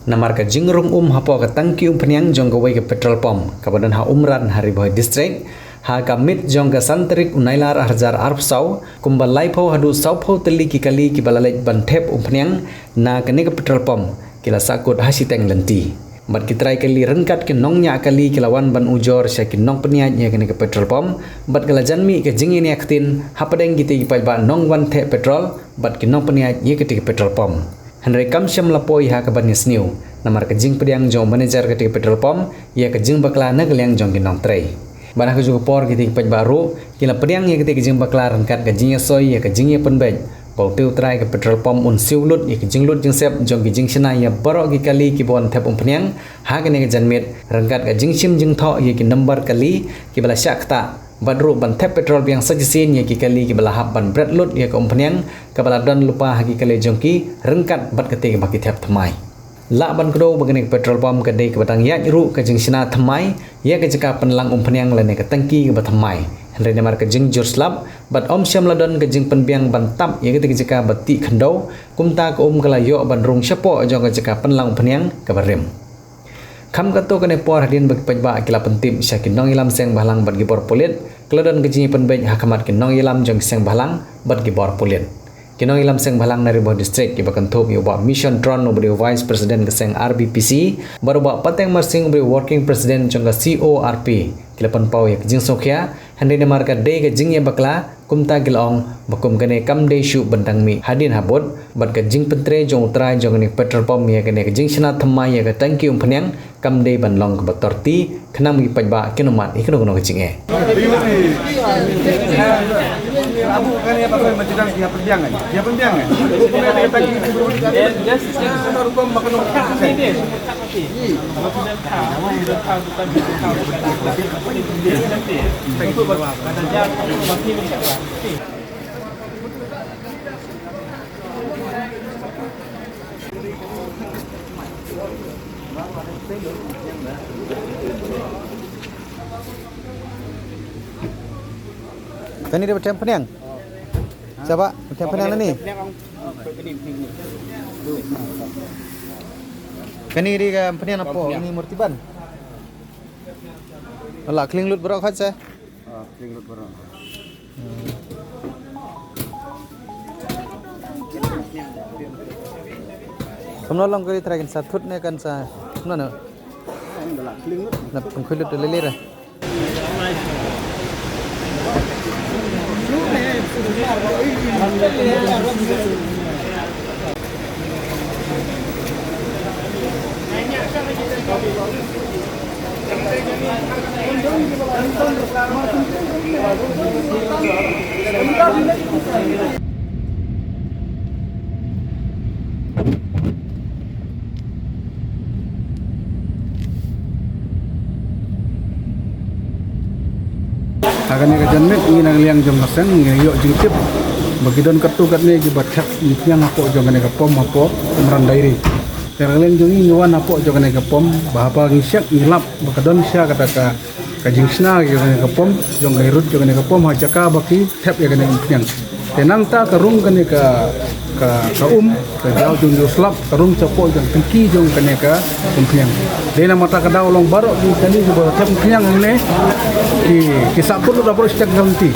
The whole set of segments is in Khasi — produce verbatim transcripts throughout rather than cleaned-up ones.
Namar ka jingrung um hapoh ka tangki umphniang jong kawei ka petrol pump kaba don ha Umran ha Ri Bhoi District, ha ka miet jong ka san tarik u Nailar ar hajar arphew saw, kumba laiphew haduh sawphew tylli ki kali kiba la leit ban thep umphniang na kane ka petrol pump ki la sahkut ha shiteng lynti. Bad ki trai kali ryngkat ki nongñiah kali ki la wan ban ujor sha ki nongpynïaid ïa kane ka petrol pump, bad ka la jan mih ka jingïania ktien hapdeng kitei ki paidbah nongwan thep petrol bad ki nongpynïaid ïa katei ka petrol pump. Hynrei kam shym la poi ha kaban ïasniew namar ka jingpdiang jong u manager katei ka petrol pump ïa ka jingbakla na ka liang jong ki nongtrei. Bad ha kajuh ka por kitei ki paidbah ruh ki la pdiang ïa katei ka jingbakla ryngkat ka jingïasoi ïa ka jingïapynbeit ba utei u trai ka petrol pump un siew lut ïa ka jinglut jingsep jong ki jingshna ïa baroh ki kali kiba wan thep umphniang ha kane ka janmiet, ryngkat ka jingshim jingthoh ïa ki nombar kali kiba la shah ktah, bad ruh ban thep petrol biang sa shisien ïa ki kali kiba la hap ban bret lut ïa ka umphniang kaba la don lypa ha ki kali jong ki, ryngkat bad katei kaba ki thep thymmai. Lah ban kdew ba kane ka petrol pump ka dei kaba dang ïaid ruh ka jingshna thymmai ïa ka jaka pynlang umphniang lane ka tangki kaba thymmai. Hynrei namar ka jingjur slap bad ym shym la don ka jingpynbiang ban tap ïa katei ka jaka ba tih khyndew, kumta ka um ka la ïoh ban rung shapoh jong ka jaka pynlang umphniang kaba rim. Kham katto katne por hadien ba ki paidbah ki la pyntip sha ki nongïalam seng bhalang bad ki bor pulit, ka la don ka jingïapynbeit ha khmat ki nongïalam jong ki seng bhalang bad ki bor pulit. Ki nongïalam seng bhalang na Ri Bhoi District kiba kynthup ïa u Bah Mission Tron uba dei u Vice President ka seng R B P C bad u Bah Pateng Marsing uba dei u Working President jong ka C O R P ki la pynpaw ïa ka jingsngewkhia, hynrei namar ka dei ka jingïabakla, kumta ki la ong ba kum kane kam dei shuh ban dang mih hadien habud, bad ka jingpyntrei jong u trai jong kane ka petrol pump ïa kane ka jingshna thymmai ïa ka tangki umphniang kam dei ban long kaba torti, khnang ba ki paidbah kin ym mad ïa kano kano ka jingeh. Kane dei ba them pynïang. Sha ba, ba them pynïang na ni. Kane dei ka pynïang napoh, kane murti ban. Ala kling lut baroh khat sha. Ah, kling lut baroh. Kumno long kali trai kan sa thut ne kan sa kumno no? Nap pengkhulut lele ra. Ha kane ka janmiet ngi na ka liang jong ka seng ngi ïoh jingtip ba ki don katto katne kiba thep umphniang hapoh jong kane ka pom hapoh Umran Dairy. Te na ka liang jong ngi ngi wan hapoh jong kane ka pom ba haba ngi check ngi lap ba ka don sha kata ka, ka jingshna ïa kane ka pom jong ka rud jong kane ka pom ha jaka ba ki thep ïa kane umphniang. Te nangta ka rung kane ka, ka, ka um, ka jaw jong u slap, ka rung shapoh jong tangki jong kane ka umphniang. Dei namar kata ka daw long baroh ki kali kiba thep umphniang hangne ki, ki sahkut lut baroh shiteng ka lynti.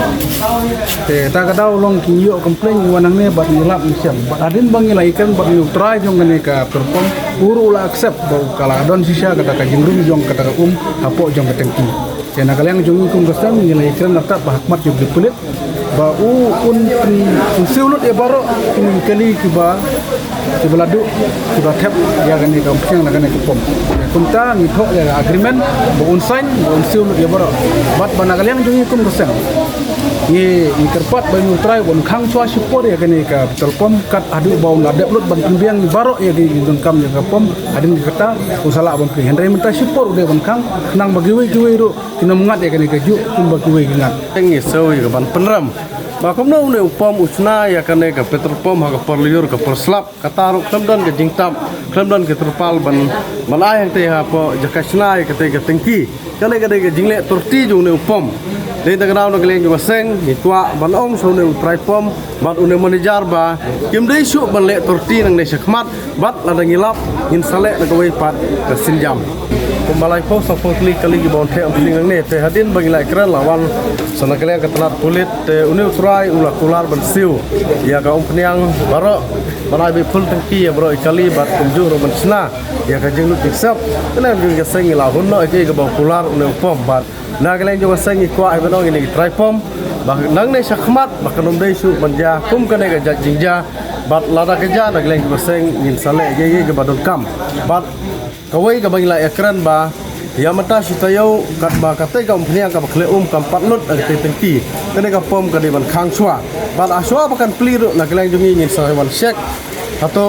Te kata ka daw long ki ïoh complain ngi wan hangne bad ngi lap ngi shem. Bad hadien ba ngi la ïakren bad u trai jong kane ka petrol pump, u ruh u la accept ba ka la don shisha kata ka jingrung jong kata ka um hapoh jong ka tangki. Te na ka liang jong ngi kum ka seng ngi la ïakren artat bad ha khmat jong ki pulit ba u un, un, un siew lut ïa baroh kine ki kali kiba, kiba la duh, kiba thep ïa kane ka umphniang na kane ka pom. Kumta ngi thoh ïa ka agreement ba un sign ba un siew lut ïa baroh. Bad ba na ka liang jong ngi kum ka seng ngi, ngi kyrpad ba u trai ba un khang shuwa shipor ïa kane ka petrol pump kat haduh ba un la dep lut ban pynbiang baroh ïa ki donkam ïa ka pom hadien kata un sa lah ban plie. Hynrei mynta shipor u dei ban khang khnang ba kiwei kiwei ruh kin ym ngat ïa kane kajuh kumba kiwei ki ngat. Ngi siew ïa ka ban pynrem Ba kumno une u pom u shna ïa kane ka petrol pump ha ka por lyiur ka por slap, kata ruh khlem don ka jingtap, khlem don ka terpal ban, ban ai hangtei hapoh jaka shna ïa katei ka tengki. Kane ka dei ka jingleh torti jong une u pom. Dei ta ka daw na ka liang jong ka seng ngi kwah ban ong sha une u trai pom bad une u manager ba kim dei shuh ban leh torti nangne shakhmat. Bad lada ngi lap, ngin sa leh na kawei pat ka sienjam. Kumba laiphew sanphew tylli kali kiba wan theh umphniang nangne, te hadien ba ngi la ïakren la wan sa na ka liang ka tnat pulit, te une u trai u la kular ban siew ïa ka umphniang baroh, ban ai beit full tengki ïa baroh i kali bad kumjuh ruh ban shna ïa ka jinglut jingsep. Te na ka jong ka seng ngi la hun noh ïa kaei kaba kular une u pom bad na ka liang jong ka seng ngi kwah hi ban ong ïa kine ki trai pom ba nangne shakhmat ba kan ym dei shuh ban jia kum kane ka jait jingjia. Bad lada ka jia na ka liang jong ka seng ngin sa leh ïa kaei kaba donkam. Bad kawei kaba ngi la ïakren ba ïa mynta shi taïew katba katei ka umphniang kaba khleh um kam pat lut ha katei tengki, kane ka pom ka dei ban khang shuwa. Bad ha shuwa ba kan plie ruh na ka liang jong ngi ngin sa wan check hato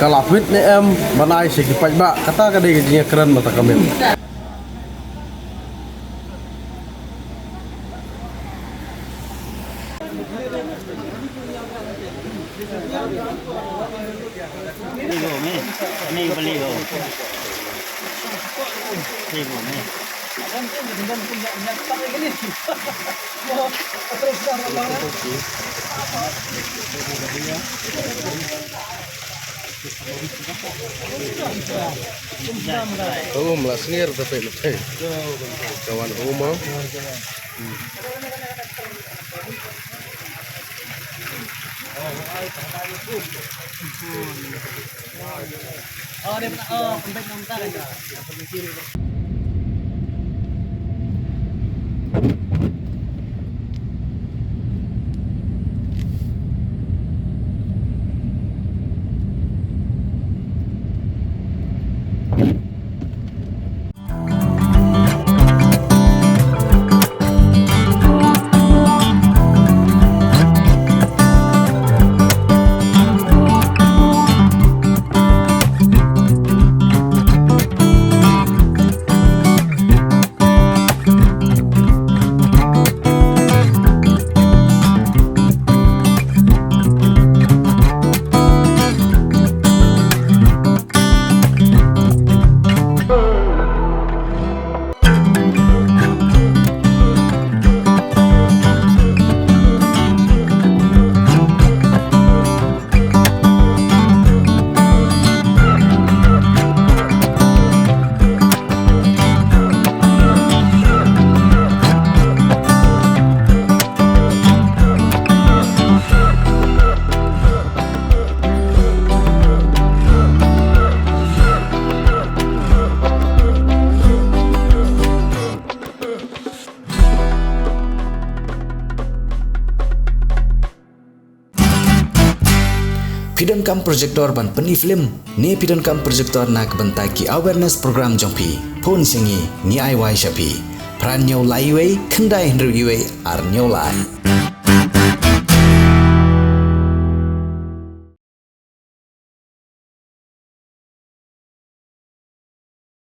ka la fit ne em ban ai sha ki paidbah. Kata ka dei ka jingïakren mynta ka miet. Um, la sngir tapi mate. Kawan um. Phi donkam projector ban pyni film ne phi donkam projector na ka bynta ki awareness program jong phi? Phone sha ngi, ngi ai wai sha phi. Phra hynñiew lai wei, khyndai hynriew wei, ar hynñiew lai.